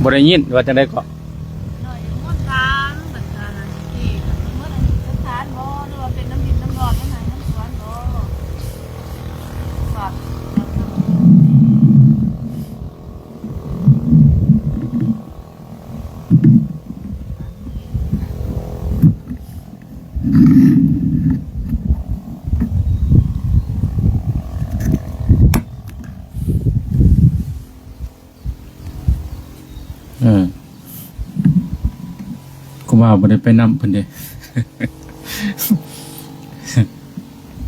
ບໍ່ໄດ້ຍິນວ່າຈັ່ງໃດເກາະ? ໜ້ອຍຢູ່ມ່ວນກາງ ແລ້ວກະທີ່ເໝິດອັນສະຖານບໍ່ ຫຼືວ່າເປັນນ້ຳດິນນ້ຳດອນ ນ້ຳໄຮ່ນ້ຳສວນບໍ່? ເອີ ຄູບາບໍ່ໄດ້ໄປນຳເພິ່ນເດ້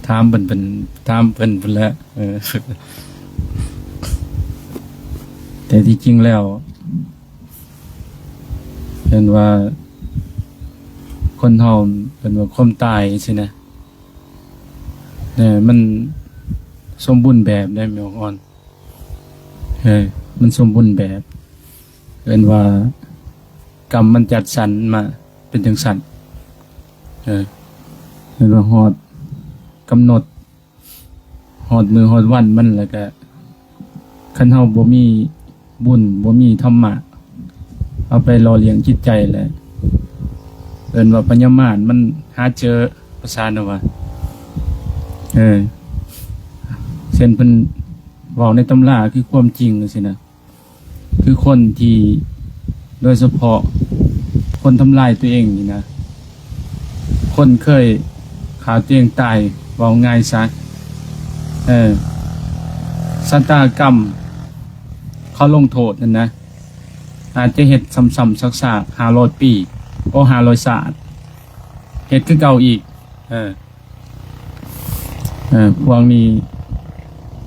ຖາມເພິ່ນ ເພິ່ນ ຖາມເພິ່ນພຸ້ນແຫຼະ ເອີ ແຕ່ທີ່ຈິງແລ້ວ ເພິ່ນວ່າຄົນເຮົາ ເພິ່ນວ່າຄວາມຕາຍຊີ້ນະ ເອີ ມັນສົມບູນແບບໄດ໋ ແມ່ອອກອ່ອນ ເອີ ມັນສົມບູນແບບ ເອີ້ນວ່າກຳມັນຈັດສັນມາເປັນຈັ່ງຊັ້ນ ເອີ ເອີ້ນວ່າຮອດກຳນົດ ຮອດມື້ຮອດວັນມັນ ແລ້ວກະຄັນເຮົາບໍ່ມີບຸນ ບໍ່ມີທຳມະ ເອົາໄປຫຼໍ່ລ້ຽງຈິດໃຈ ແລະ ເອີ້ນວ່າພະຍາມານມັນຫາເຈີ ພາສານະວ່າ ເອີ ເຊັ່ນເພິ່ນເວົ້າໃນຕຳລາ ຄືຄວາມຈິງຈັ່ງຊີ້ນະ ຄືຄົນທີ່ ໂດຍສະເພາະຄົນທຳລາຍຕົວເອງນີ້ນະ ຄົນເຄີຍຂ້າຕົວເອງຕາຍ ເວົ້າງ່າຍຊະ ເອີ ຊະຕາກຳເຂົາລົງໂທດຫັ້ນນະ ອາດຈະເຮັດຊ້ຳໆຊາກໆ ຫ້າຮ້ອຍປີ ໂອ ຫ້າຮ້ອຍຊາດ ເຮັດຄືເກົ່າອີກ ເອີ. ເອີ ພວກນີ້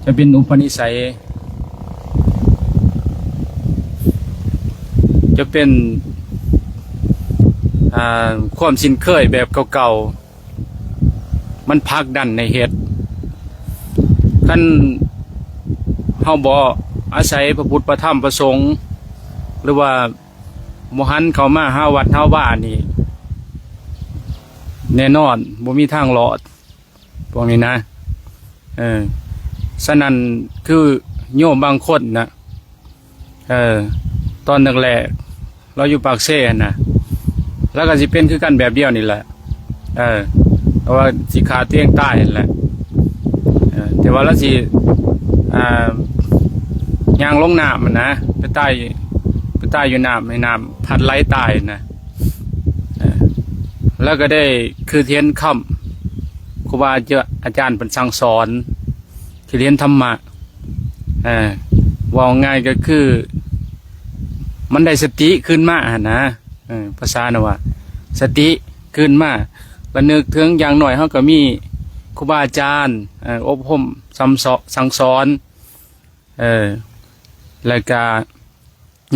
ຈະເປັນອຸປະນິໄສ ຈະເປັນ ອ່າ ຄວາມຊິນເຄີຍແບບເກົ່າໆ ມັນຜັກດັນໃຫ້ເຮັດ. ຄັນເຮົາບໍ່ອາໄສພະພຸດ ພະທຳ ພະສົງ ຫຼືວ່າບໍ່ຫັນເຂົ້າມາຫາວັດຫາວານີ້ ແນ່ນອນບໍ່ມີທາງລອດ ພວກນີ້ນະ ເອີ ສະນັ້ນ ຄືໂຍມບາງຄົນນະ ເອີ ຕອນແລກໆ ລາວຢູ່ປາກເຊຫັ້ນນະ ລາວກໍຊິເປັນຄືກັນແບບດຽວນີ້ແຫຼະ ເອີ ເພາະວ່າຊິຂ້າຕົວເອງຕາຍຫັ້ນແຫຼະ ເອີ ແຕ່ວ່າລາວຊິ ອ່າ ຍ່າງລົງນ້ຳຫັ້ນນະ ໄປຕາຍ ໄປຕາຍຢູ່ນ້ຳ ໃຫ້ນ້ຳພັດໄຫຼຕາຍນະ ເອີ ລາວກໍໄດ້ຄິດເຫັນຄຳຄູບາອາຈານເພິ່ນສັ່ງສອນ ຄິດເຫັນທຳມະ ເອີ ເວົ້າງ່າຍກໍຄື ມັນໄດ້ສະຕິຄືນມາຫັ້ນນະ ເອີ ພາສານະວ່າ ສະຕິຄືນມາ ລະນຶກເຖິງ ຢ່າງໜ້ອຍເຮົາກໍມີຄູບາອາຈານ ເອີ ອົບຮົມ ສຳເສາະ ສັ່ງສອນ ເອີ ແລ້ວກະ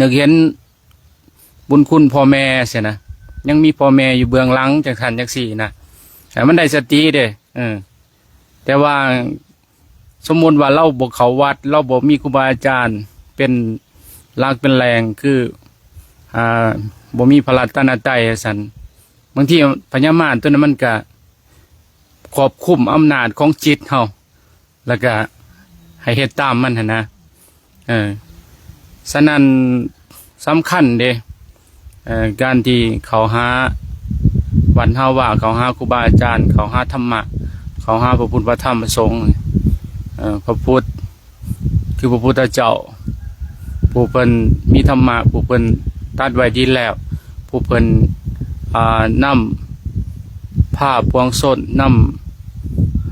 ນຶກເຫັນ ບຸນຄຸນພໍ່ແມ່ຊີ້ນະ ຍັງມີພໍ່ແມ່ຢູ່ເບື້ອງຫຼັງ ຈັ່ງຊັ້ນຈັ່ງຊີ້ນະ ເອີ ມັນໄດ້ສະຕິເດ້ ເອີ ແຕ່ວ່າສົມມຸດວ່າລາວບໍ່ເຂົ້າວັດ ລາວບໍ່ມີຄູບາອາຈານເປັນຫຼັກເປັນແຫຼ່ງ ຄື ອ່າ ບໍ່ມີພະລັດຕະນະໄຕວ່າຊັ້ນ ບາງທີພະຍາມານຕົວນັ້ນມັນກະຄວບຄຸມອຳນາດຂອງຈິດເຮົາ ແລ້ວກະໃຫ້ເຮັດຕາມມັນຫັ້ນນະ ເອີ ສະນັ້ນສຳຄັນເດ້ ເອີ ການທີ່ເຂົ້າຫາວັດຫາວາ ເຂົ້າຫາຄູບາອາຈານ ເຂົ້າຫາທຳມະ ເຂົ້າຫາພະພຸດ ພະທຳ ພະສົງ ເອີ ພະພຸດ ຄືພະພຸດທະເຈົ້າ ຜູ້ເພິ່ນມີທຳມະ ຜູ້ເພິ່ນຕັດໄວ້ດີແລ້ວ ຜູ້ເພິ່ນ ອ່າ ນຳພາປວງຊົນ ນຳ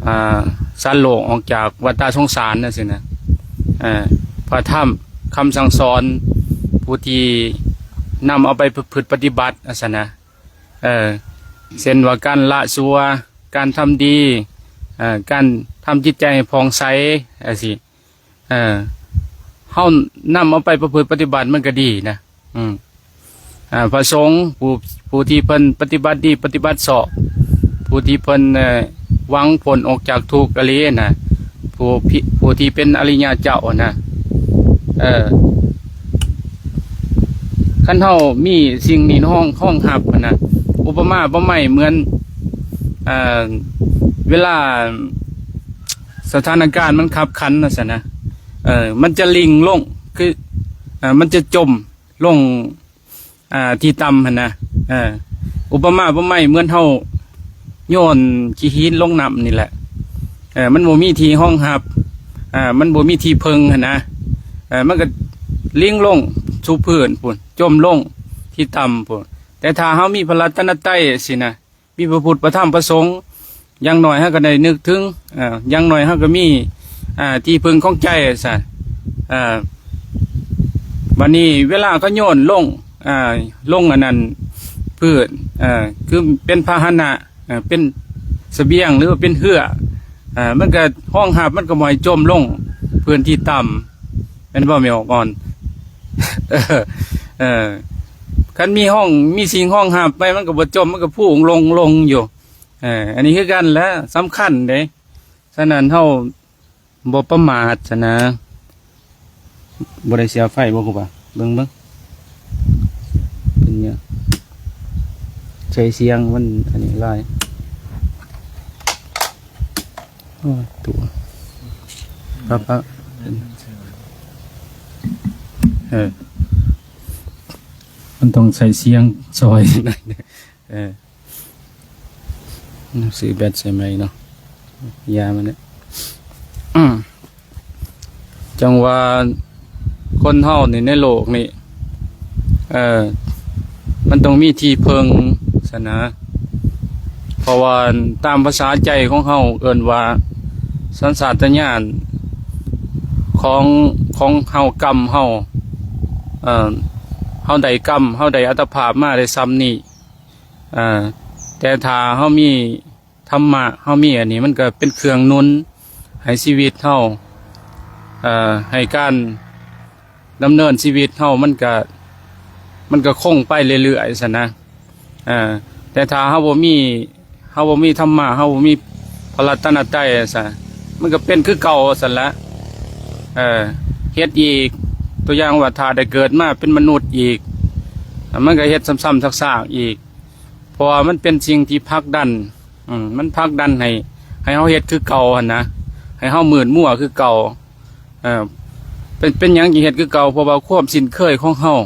ອ່າ ສັດໂລກອອກຈາກວັດຕະສົງສານ ຈັ່ງຊີ້ນະ ເອີ ພະທຳຄຳສັ່ງສອນ ຜູ້ທີ່ນຳເອົາໄປປະພຶດປະຕິບັດ ຈັ່ງຊັ້ນນະ ເອີ ເຊັ່ນວ່າການລະຊົ່ວ ການທຳດີ ເອີ ການທຳຈິດໃຈໃຫ້ຜ່ອງໃສ ຈັ່ງຊີ້ ເອີ ເຮົານຳເອົາໄປປະພຶດປະຕິບັດມັນກໍດີນະ ອືມ ອ່າ ພະສົງ ຜູ້ ຜູ້ທີ່ເພິ່ນປະຕິບັດດີປະຕິບັດຊອບ ຜູ້ທີ່ເພິ່ນ ເອີ ຫວັງພົ້ນອອກຈາກທຸກອີ່ຫຼີນະ ຜູ້ ຜູ້ທີ່ເປັນອະລິຍະເຈົ້ານະ ເອີ ຄັນເຮົາມີສິ່ງນີ້ຮອງ ຮອງຮັບຫັ້ນນະ ອຸປະມາປະໄມເໝືອນ ເອີ ເວລາສະຖານະການມັນຄັບຂັນວ່າຊັ້ນນະ ເອີ ມັນຈະລິ່ງລົງ ຄື ເອີ ມັນຈະຈົມ ລົງ ອ່າ ທີ່ຕ່ຳຫັ້ນນະ. ເອີ ອຸປະມາອຸປະໄມເໝືອນເຮົາໂຍນຂີ້ຫີນລົງນ້ຳນີ້ແຫຼະ. ເອີ ມັນບໍ່ມີທີ່ຮອງຮັບ ອ່າ ມັນບໍ່ມີທີ່ເພິ່ງຫັ້ນນະ. ເອີ ມັນກໍລິງລົງສູ່ພື້ນພຸ້ນ ຈົມລົງທີ່ຕ່ຳພຸ້ນ. ແຕ່ຖ້າເຮົາມີພະລັດຕະນະໄຕຊີ້ນະ ມີພະພຸດ ພະທຳ ພະສົງ ຢ່າງໜ້ອຍເຮົາກໍໄດ້ນຶກເຖິງ ເອີ ຢ່າງໜ້ອຍເຮົາກໍມີ ອ່າ ທີ່ເພິ່ງຂອງໃຈຊັ້ນ. ເອີ ບັດນີ້ເວລາເຂົາໂຍນລົງ ອ່າ ລົງອັນນັ້ນ ພື້ນ ເອີ ຄືເປັນພາຫະນະ ເອີ ເປັນສະບຽງ ຫຼືວ່າເປັນເຮືອ ເອີ ມັນກໍຮອງຮັບ ມັນກໍບໍ່ໃຫ້ຈົມລົງພື້ນທີ່ຕ່ຳ. ແມ່ນບໍ່ ແມ່ອອກອ່ອນ? ເອີ ເອີ ຄັນມີຮອງ ມີສິ່ງຮອງຮັບໄວ້ ມັນກໍບໍ່ຈົມ ມັນກໍພຸ່ງລົງ ລົງຢູ່. ເອີ ອັນນີ້ຄືກັນແຫຼະ ສຳຄັນເດ້. ສະນັ້ນເຮົາບໍ່ປະໝາດຊັ້ນນະ. ບໍ່ໄດ້ເສຍໄຟບໍ່ ຄູບາ? ເບິ່ງ ເບິ່ງ ເປັນຫຍັງ ໃຊ້ສຽງມັນອັນນີ້ຫຼາຍ. ໂອ້ຍ ຕົວະ ປັບ ປັບ ເອີ ມັນຕ້ອງໃຊ້ສຽງຊ່ອຍ. ເອີ ຊື້ແບັດໃສ່ໃໝ່ເນາະ ຢ່າມັນເນາະ. ອືມ ຈັ່ງວ່າຄົນເຮົານີ້ໃນໂລກນີ້ ເອີ ມັນຕ້ອງມີທີ່ເພິ່ງຊັ້ນນະ. ເພາະວ່າຕາມພາສາໃຈຂອງເຮົາເອີ້ນວ່າສັນຊາດຕະຍານຂອງ ຂອງເຮົາ ກຳເຮົາ ເອີ ເຮົາໄດ້ກຳ ເຮົາໄດ້ອັດຕະພາບມາໄດ້ສ່ຳນີ້. ເອີ ແຕ່ຖ້າເຮົາມີ ທຳມະ ເຮົາມີອັນນີ້ ມັນກໍເປັນເຄື່ອງໜູນໃຫ້ຊີວິດເຮົາ ເອີ ໃຫ້ການດຳເນີນຊີວິດເຮົາ ມັນກະ ມັນກະຄົງໄປເລື້ອຍໆຊັ້ນນະ. ເອີ ແຕ່ຖ້າເຮົາບໍ່ມີ ເຮົາບໍ່ມີທຳມະ ເຮົາບໍ່ມີພະລັດຕະນະໄຕຊັ້ນ ມັນກະເປັນຄືເກົ່າຊັ້ນລະ. ເອີ ເຮັດອີກ ຕົວຢ່າງວ່າ ຖ້າໄດ້ເກີດມາເປັນມະນຸດອີກ ມັນກະເຮັດຊ້ຳໆຊາກໆອີກ ເພາະວ່າມັນເປັນສິ່ງທີ່ຜັກດັນ ອືມ ມັນຜັກດັນໃຫ້ ໃຫ້ເຮົາເຮັດຄືເກົ່າຫັ້ນນະ ໃຫ້ເຮົາມືດມົວຄືເກົ່າ. ເອີ ເປັນ ເປັນຫຍັງຈຶ່ງເຮັດຄືເກົ່າ? ເພາະວ່າຄວາມຊິນເຄີຍຂອງເຮົາ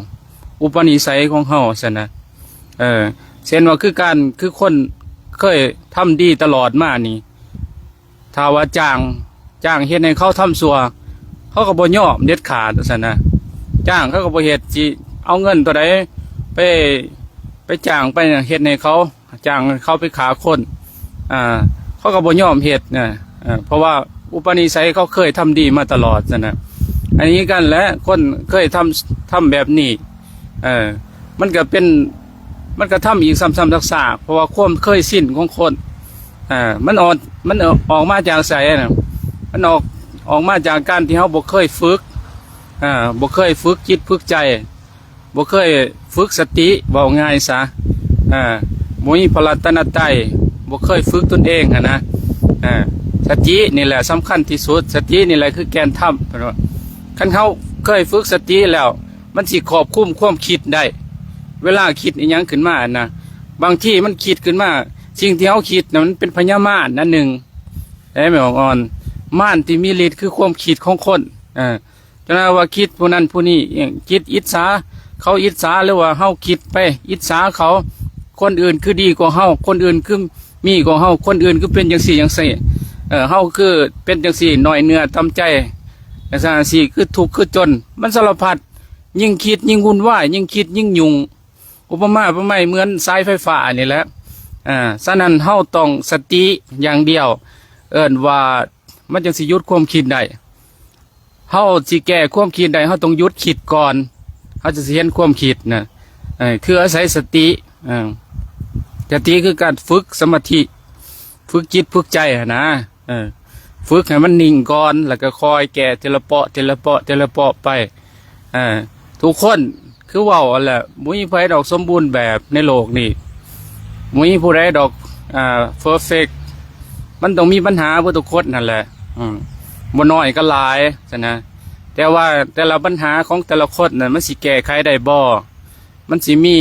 ອຸປະນິໄສຂອງເຮົາຊັ້ນນະ. ເອີ ເຊັ່ນວ່າຄືການ ຄືຄົນເຄີຍທຳດີຕະຫຼອດມານີ້ ຖ້າວ່າຈ້າງ ຈ້າງເຮັດໃຫ້ເຂົາທຳຊົ່ວ ເຂົາກໍບໍ່ຍອມເດັດຂາດວ່າຊັ້ນນະ. ຈ້າງເຂົາກໍບໍ່ເຮັດ ຊິເອົາເງິນຕົວໃດໄປ ໄປຈ້າງໄປເຮັດໃຫ້ເຂົາ ຈ້າງໃຫ້ເຂົາໄປຂ້າຄົນ ອ່າ ເຂົາກໍບໍ່ຍອມເຮັດນະ ເອີ ເພາະວ່າອຸປະນິໄສເຂົາເຄີຍທຳດີມາຕະຫຼອດຊັ້ນນະ. ອັນນີ້ຄືກັນແຫຼະ ຄົນເຄີຍທຳ ທຳແບບນີ້ ເອີ ມັນກໍເປັນ ມັນກໍທຳອີກຊ້ຳໆຊາກໆ ເພາະວ່າຄວາມເຄີຍຊິນຂອງຄົນ ເອີ ມັນອອກ ມັນອອກມາຈາກໃສນະ? ມັນອອກ ອອກມາຈາກການທີ່ເຮົາບໍ່ເຄີຍຝຶກ ເອີ ບໍ່ເຄີຍຝຶກຈິດຝຶກໃຈ ບໍ່ເຄີຍຝຶກສະຕິ ເວົ້າງ່າຍຊະ ເອີ ບໍ່ມີພະລັດຕະນະໄຕ ບໍ່ເຄີຍຝຶກຕົນເອງຫັ້ນນະ. ເອີ ສະຕິນີ້ແຫຼະສຳຄັນທີ່ສຸດ ສະຕິນີ້ແຫຼະຄືແກ່ນທຳ ເພິ່ນວ່າ. ຄັນເຮົາເຄີຍຝຶກສະຕິແລ້ວ ມັນຊິຄອບຄຸມຄວາມຄິດໄດ້. ເວລາຄິດອີ່ຫຍັງຂຶ້ນມານະ ບາງທີມັນຄິດຂຶ້ນມາ ສິ່ງທີ່ເຮົາຄິດນະ ມັນເປັນພະຍາມານອັນໜຶ່ງ ເອີ ແມ່ອອກອ່ອນ ມານທີ່ມີລິດຄືຄວາມຄິດຂອງຄົນ ເອີ ຈັ່ງນັ້ນວ່າຄິດຜູ້ນັ້ນຜູ້ນີ້ ຄິດອິດສາ ເຂົາອິດສາ ຫຼືວ່າເຮົາຄິດໄປອິດສາເຂົາ ຄົນອື່ນຄືດີກວ່າເຮົາ ຄົນອື່ນຄືມີກວ່າເຮົາ ຄົນອື່ນຄືເປັນຈັ່ງຊີ້ຈັ່ງຊີ້ ເອີ ເຮົາຄືເປັນຈັ່ງຊີ້ ນ້ອຍເນື້ອຕ່ຳໃຈ ຈັ່ງຊັ້ນຈັ່ງຊີ້ ຄືທຸກຄືຈົນ ມັນສາລະພັດ ຍິ່ງຄິດຍິ່ງວຸ່ນວາຍ ຍິ່ງຄິດຍິ່ງຫຍຸ້ງ. ອຸປະມາອຸປະໄມເໝືອນສາຍໄຟຟ້ານີ້ແຫຼະ. ເອີ ສະນັ້ນເຮົາຕ້ອງສະຕິຢ່າງດຽວ ເອີ້ນວ່າມັນຈັ່ງຊິຢຸດຄວາມຄິດໄດ້. ເຮົາຊິແກ້ຄວາມຄິດໄດ້ ເຮົາຕ້ອງຢຸດຄິດກ່ອນ ເຮົາຈຶ່ງຊິເຫັນຄວາມຄິດນະ. ເອີ ຄືອາໄສສະຕິ ເອີ ສະຕິຄືການຝຶກສະມາທິ ຝຶກຈິດຝຶກໃຈຫັ້ນນະ. ເອີ ຝຶກໃຫ້ມັນນິ່ງກ່ອນ ແລ້ວກໍຄ່ອຍແກ້ທີລະເປາະ ທີລະເປາະ ທີລະເປາະໄປ. ເອີ ທຸກຄົນຄືເວົ້າຫັ້ນແຫຼະ ບໍ່ມີໃຜດອກສົມບູນແບບໃນໂລກນີ້ ບໍ່ມີຜູ້ໃດດອກ ອ່າ ເພີເຟັກ ມັນຕ້ອງມີບັນຫາເບິດທຸກຄົນຫັ້ນແຫຼະ ອືມ ບໍ່ໜ້ອຍກໍຫຼາຍຊັ້ນນະ. ແຕ່ວ່າແຕ່ລະບັນຫາຂອງແຕ່ລະຄົນນັ້ນ ມັນຊິແກ້ໄຂໄດ້ບໍ່? ມັນຊິມີ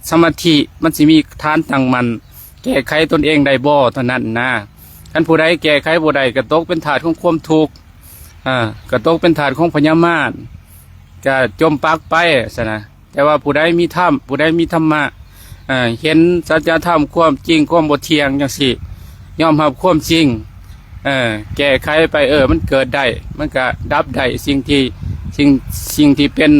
ສະມາທິ ມັນຊິມີຖານຕັ້ງໝັ້ນ ແກ້ໄຂຕົນເອງໄດ້ບໍ່ເທົ່ານັ້ນນະ. ຄັນຜູ້ໃດແກ້ໄຂບໍ່ໄດ້ ກໍຕົກເປັນທາດຂອງຄວາມທຸກ ເອີ ກໍຕົກເປັນທາດຂອງພະຍາມານ ກະຈົ່ມປັກໄປຊັ້ນນະ. ແຕ່ວ່າຜູ້ໃດມີທຳ ຜູ້ໃດມີທຳມະ ເອີ ເຫັນສັດຈະທຳ ຄວາມຈິງ ຄວາມບໍ່ທ່ຽງຈັ່ງຊີ້ ຍອມຮັບຄວາມຈິງ ເອີ ແກ້ໄຂໄປ ເອີ ມັນເກີດໄດ້ ມັນກະດັບໄດ້ ສິ່ງທີ່ ສິ່ງ ສິ່ງທີ່ເປັນ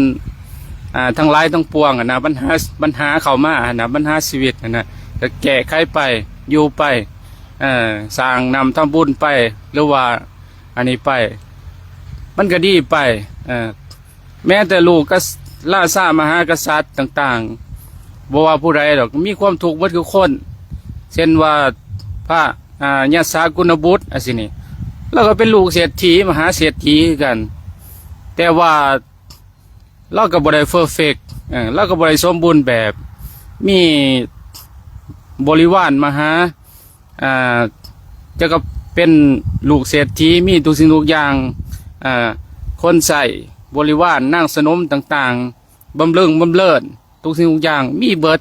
ອ່າ ທັງຫຼາຍທັງປວງຫັ້ນນະ ບັນຫາ ບັນຫາເຂົ້າມາຫັ້ນນະ ບັນຫາຊີວິດຫັ້ນນະ ກະແກ້ໄຂໄປ ຢູ່ໄປ ເອີ ສ້າງນ້ຳທຳບຸນໄປ ຫຼືວ່າອັນນີ້ໄປ ມັນກະດີໄປ ເອີ ແມ້ແຕ່ລູກກະ ລາຊາມະຫາກະສັດຕ່າງໆ ບໍ່ວ່າຜູ້ໃດດອກ ມີຄວາມທຸກເບິດທຸກຄົນ ເຊັ່ນວ່າ ພະ ອ່າ ຍະສະກຸນະບຸດ ຈັ່ງຊີ້ນີ້ ລາວກໍເປັນລູກເສດຖີ ມະຫາເສດຖີຄືກັນ ແຕ່ວ່າລາວກໍບໍ່ໄດ້ເພີເຟັກ ເອີ ລາວກໍບໍ່ໄດ້ສົມບູນແບບ ມີບໍລິວານມະຫາ ອ່າ ເຈົ້າກໍເປັນລູກເສດຖີ ມີທຸກສິ່ງທຸກຢ່າງ ອ່າ ຄົນໃຊ້ ບໍລິວານ ນາງສະໜົມຕ່າງໆ ບຳເລິງບຳເລີນ ທຸກສິ່ງທຸກຢ່າງມີເບິດ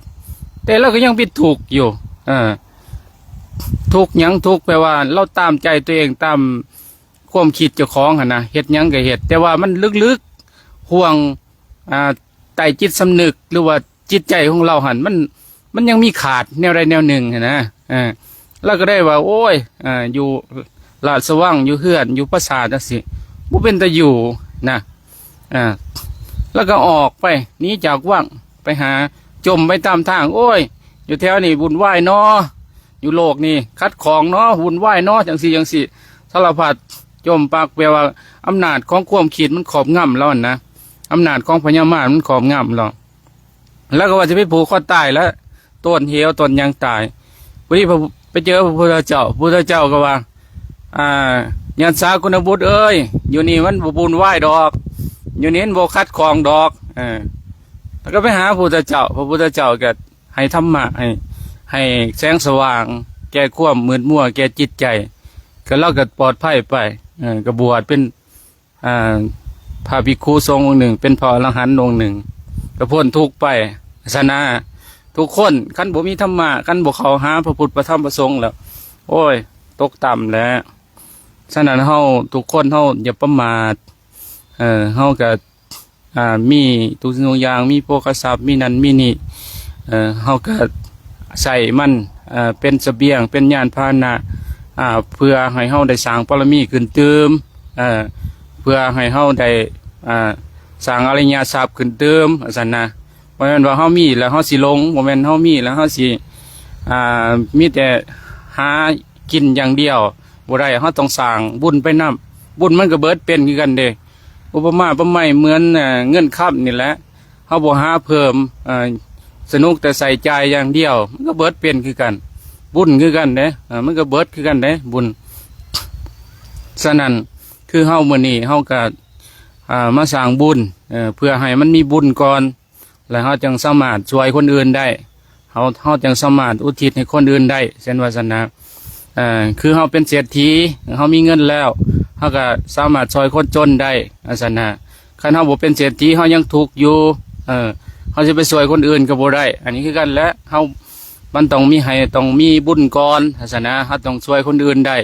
ແຕ່ລາວກໍຍັງເປັນທຸກຢູ່ ເອີ ທຸກຫຍັງ? ທຸກແປວ່າລາວຕາມໃຈຕົວເອງ ຕາມຄວາມຄິດເຈົ້າຂອງຫັ້ນນະ ເຮັດຫຍັງກໍເຮັດ ແຕ່ວ່າມັນເລິກໆ ຫ່ວງ ອ່າ ໃຕ້ຈິດສຳນຶກ ຫຼືວ່າ ຈິດໃຈຂອງລາວຫັ້ນ ມັນ ມັນຍັງມີຂາດແນວໃດແນວໜຶ່ງຫັ້ນນະ ເອີ ລາວກໍໄດ້ວ່າ ໂອ້ຍ ເອີ ຢູ່ລາຊະວັງ ຢູ່ເຮືອນ ຢູ່ປາສາດຈັ່ງຊີ້ ບໍ່ເປັນຕາຢູ່ນະ ເອີ ລາວກໍອອກໄປ ໜີຈາກວັງ ໄປຫາ ຈົ່ມໄປຕາມທາງ ໂອ້ຍ ຢູ່ແຖວນີ້ວຸ່ນວາຍນໍ ຢູ່ໂລກນີ້ຂັດຂ້ອງນໍ ວຸ່ນວາຍນໍ ຈັ່ງຊີ້ຈັ່ງຊີ້ ສາລະພັດ ຈົ່ມປັກ ແປວ່າອຳນາດຂອງຄວາມຄິດມັນຄອບງຳລາວຫັ້ນນະ ອຳນາດຂອງພະຍາມານມັນຄອບງຳລາວ ລາວກໍວ່າຊິໄປຜູກຄໍຕາຍແລ້ວ ໂຕນເຫວໂຕນຫຍັງຕາຍ. ພໍດີໄປເຈີພະພຸດທະເຈົ້າ ພະພຸດທະເຈົ້າກໍວ່າ ອ່າ ຍະສະກຸນະບຸດເອີຍ ຢູ່ນີ້ມັນບໍ່ວຸ່ນວາຍດອກ ຢູ່ນີ້ມັນບໍ່ຂັດຂ້ອງດອກ. ເອີ ລາວກໍໄປຫາພະພຸດທະເຈົ້າ ພະພຸດທະເຈົ້າກໍໃຫ້ທຳມະ ໃຫ້ ໃຫ້ແສງສະຫວ່າງແກ່ຄວາມມືດມົວແກ່ຈິດໃຈ ກໍລາວກໍປອດໄພໄປ. ເອີ ກໍບວດເປັນ ອ່າ ພະພິກຂຸສົງອົງໜຶ່ງ ເປັນພະອໍລະຫັນອົງໜຶ່ງ ກໍພົ້ນທຸກໄປຊັ້ນນະ. ທຸກຄົນ ຄັນບໍ່ມີທຳມະ ຄັນບໍ່ເຂົ້າຫາພະພຸດ ພະທຳ ພະສົງແລ້ວ ໂອ້ຍ ຕົກຕ່ຳແຫຼະ. ສະນັ້ນເຮົາ ທຸກຄົນເຮົາຢ່າປະໝາດ ເອີ ເຮົາກໍ ອ່າ ມີທຸກສິ່ງທຸກຢ່າງ ມີໂພຄະຊັບ ມີນັ້ນມີນີ້ ເອີ ເຮົາກໍໃຊ້ມັນ ເອີ ເປັນສະບຽງ ເປັນຍານພາຫະນະ ອ່າ ເພື່ອໃຫ້ເຮົາໄດ້ສ້າງບາລະມີຂຶ້ນຕື່ມ ເອີ ເພື່ອໃຫ້ເຮົາໄດ້ ອ່າ ສ້າງອະລິຍະຊັບຂຶ້ນຕື່ມ ວ່າຊັ້ນນະ. ບໍ່ແມ່ນວ່າເຮົາມີແລ້ວເຮົາຊິຫຼົງ ບໍ່ແມ່ນເຮົາມີແລ້ວເຮົາຊິ ອ່າ ມີແຕ່ຫາກິນຢ່າງດຽວ ບໍ່ໄດ້ ເຮົາຕ້ອງສ້າງບຸນໄປນຳ. ບຸນມັນກໍເບີດເປັນຄືກັນເດ້. ອຸປະມາປະໄມເໝືອນ ເອີ ເງິນຄຳນີ້ແຫຼະ ເຮົາບໍ່ຫາເພີ່ມ ເອີ ສະໜຸກແຕ່ໃຊ້ຈ່າຍຢ່າງດຽວ ມັນກໍເບີດເປັນຄືກັນ. ບຸນຄືກັນເດ້ ເອີ ມັນກໍເບີດຄືກັນເດ້ ບຸນ. ສະນັ້ນ ຄືເຮົາມື້ນີ້ເຮົາກໍ ອ່າ ມາສ້າງບຸນ ເອີ ເພື່ອໃຫ້ມັນມີບຸນກ່ອນ ແລ້ວເຮົາຈຶ່ງສາມາດຊ່ວຍຄົນອື່ນໄດ້ ເຮົາ ເຮົາຈຶ່ງສາມາດອຸທິດໃຫ້ຄົນອື່ນໄດ້ ເຊັ່ນວ່າຊັ້ນນະ. ເອີ ຄືເຮົາເປັນເສດຖີ ເຮົາມີເງິນແລ້ວ ເຮົາກໍສາມາດຊ່ອຍຄົນຈົນໄດ້ ວ່າຊັ້ນນະ. ຄັນເຮົາບໍ່ເປັນເສດຖີ ເຮົາຍັງທຸກຢູ່ ເອີ ເຮົາຊິໄປຊ່ວຍຄົນອື່ນກໍບໍ່ໄດ້. ອັນນີ້ຄືກັນແຫຼະ ເຮົາ ມັນຕ້ອງມີໃຫ້ ຕ້ອງມີບຸນກ່ອນ ວ່າຊັ້ນນະ. ເຮົາຕ້ອງຊ່ວຍຄົນອື່ນໄດ້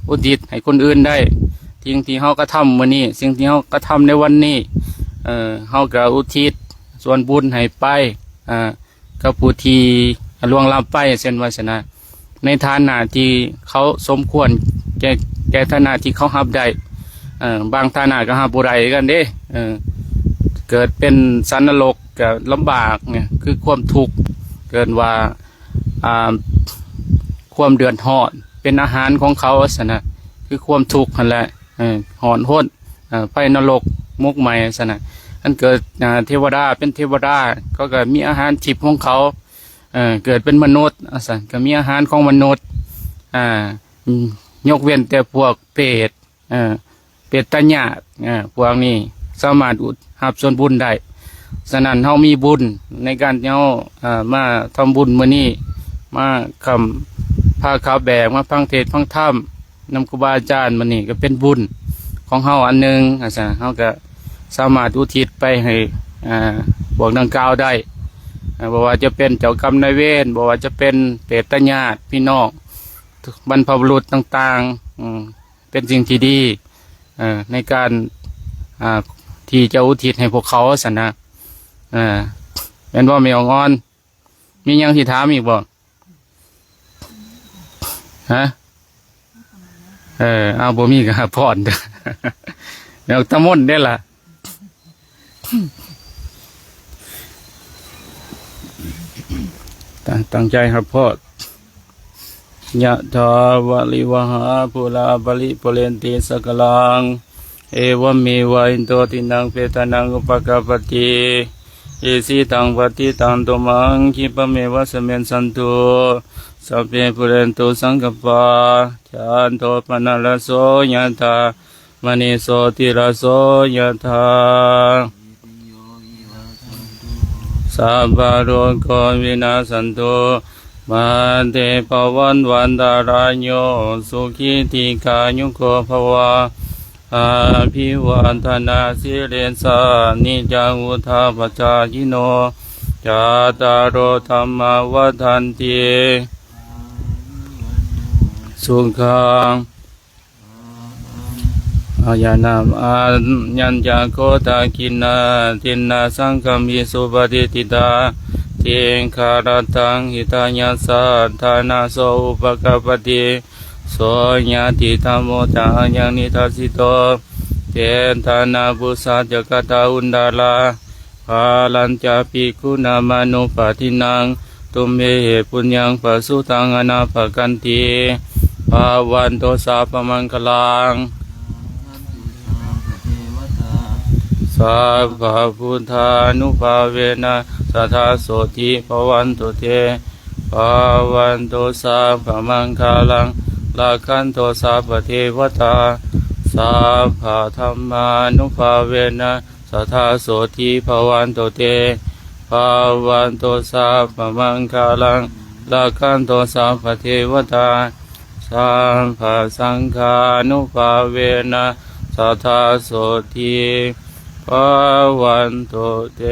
ອຸທິດໃຫ້ຄົນອື່ນໄດ້. ສິ່ງທີ່ເຮົາກະທຳມື້ນີ້ ສິ່ງທີ່ເຮົາກະທຳໃນວັນນີ້ ເອີ ເຮົາກໍອຸທິດສ່ວນບຸນໃຫ້ໄປ ເອີ ກັບຜູ້ທີ່ລ່ວງລັບໄປ ເຊັ່ນວ່າຊັ້ນນະ ໃນຖານະທີ່ເຂົາສົມຄວນແກ່ ແກ່ຖານະທີ່ເຂົາຮັບໄດ້. ເອີ ບາງຖານະກໍຮັບບໍ່ໄດ້ຄືກັນເດ້ ເອີ ເກີດເປັນສັດນະລົກກໍລຳບາກ ເນຍ ຄືຄວາມທຸກ ເອີ້ນວ່າ ອ່າ ຄວາມເດືອດຮ້ອນ ເປັນອາຫານຂອງເຂົາ ວ່າຊັ້ນນະ ຄືຄວາມທຸກຫັ້ນແຫຼະ ເອີ ຮ້ອນຮົນ ເອີ ໄຟນະລົກໝົກໄໝ້ ວ່າຊັ້ນນະ. ອັນເກີດ ອ່າ ເທວະດາ ເປັນເທວະດາ ເຂົາກໍມີອາຫານທິບຂອງເຂົາ ເອີ ເກີດເປັນມະນຸດ ວ່າຊັ້ນ ກໍມີອາຫານຂອງມະນຸດ ອ່າ ຍົກເວັ້ນແຕ່ພວກເປດ ເອີ ເປດຕະຍາດ ເອີ ພວກນີ້ສາມາດອຸ ຮັບສ່ວນບຸນໄດ້. ສະນັ້ນ ເຮົາມີບຸນໃນການທີ່ເຮົາ ເອີ ມາທຳບຸນມື້ນີ້ ມາຄຳ ພາຂາວແບກ ມາຟັງເທດຟັງທຳນຳຄູບາອາຈານ ມື້ນີ້ກໍເປັນບຸນຂອງເຮົາອັນໜຶ່ງ ວ່າຊັ້ນ ເຮົາກໍສາມາດອຸທິດໄປໃຫ້ ອ່າ ພວກດັ່ງກ່າວໄດ້ ເອີ ບໍ່ວ່າຈະເປັນເຈົ້າກຳນາຍເວນ ບໍ່ວ່າຈະເປັນເປດຕະຍາດ ພີ່ນ້ອງ ບັນພະບຸລຸດຕ່າງໆ ອືມ ເປັນສິ່ງທີ່ດີ ເອີ ໃນການ ອ່າ ທີ່ຈະອຸທິດໃຫ້ພວກເຂົາຊັ້ນນະ. ເອີ ແມ່ນບໍ່ແມ່ອອງອອນ? ມີຫຍັງຊິຖາມອີກບໍ່? ຮະ? ເອີ ເອົາ ບໍ່ມີກໍຮັບພອນເດີ້ ແມ່ອອກຕາມົນເດ້ລະ. ຕັ້ງ ຕັ້ງໃຈຮັບພອນ. ຍະຖາ ວາລິວະຫາ ປູຣາ ປະລິປູເຣນຕິ ສາຄະລັງ ເອວະເມວະ ອິໂຕ ທິນນງ ເປຕານັງ ອຸປະກັບປະຕິ ອິຊິຕັງ ປັດຕິຕັງ ຕຸມະຫະງ ຂິບປະເມວະ ສະມິຊສັນຕຸ ສັບເພ ປູເຣນຕຸ ສັງກະປາ ຈັນໂທ ປະນະລະໂສ ຍະຖາ ມະນີ ໂຊຕິລະໂສ ຍະຖາ ສັບພະໂລໂກ ວິນາສັນຕຸ ມາເຕ ພະວັດວັນຕະລາຍໂຍ ສຸຂີ ດີຄາຍຸໂກ ພະວະ ອະພິວາທະນາສີລິສາ ນິຈຈັງ ວຸດທາປະຈາຍິໂນ ຈັດຕາໂລ ທຳມາ ວັດທັນຕິ ສຸຂັງ ອາຍານາ ອາຍັນຈະໂຄ ທັກຂິນາ ທິນນາ ສັງຄາມິ ສຸປະຕິດທິຕາ ທິງຄາຣະຕັງ ຫິຕາຍະ ສາທານະ ໂສ ອຸປະກັບປະຕິ ໂສ ຍາຕິທຳໂມ ຈະອາຍັງ ນິທັດສິໂຕ ເຕທະນາ ປຸສາ ຈັກກະຕາ ອຸນດາລາ ພາລັນຈະ ພິກຂຸນາ ມານຸປາທິນັງ ຕຸມເມ ເຫ ປຸນຍັງ ປະສຸຕັງ ອະນາພະກັນຕິ ພະວັນຕຸ ສັບພະມັງຄະລັງ ສັບພະພຸດທານຸພາເວນະ ສະທາ ໂສທີ ພະວັນຕຸ ເຕ ພະວັນຕຸ ສັບພະມັງຄະລັງ ລັກຂັນຕຸ ສັບພະເທວະຕາ ສັບພະທຳມານຸພາເວນະ ສະທາ ໂສທີ ພະວັນຕຸ ເຕ ພະວັນຕຸ ສັບພະມັງຄະລັງ ລັກຂັນຕຸ ສັບພະເທວະຕາ ສັບພະສັງຄານຸພາເວນະ ສະທາ ໂສທີ ພະວັນຕຸ ເຕ.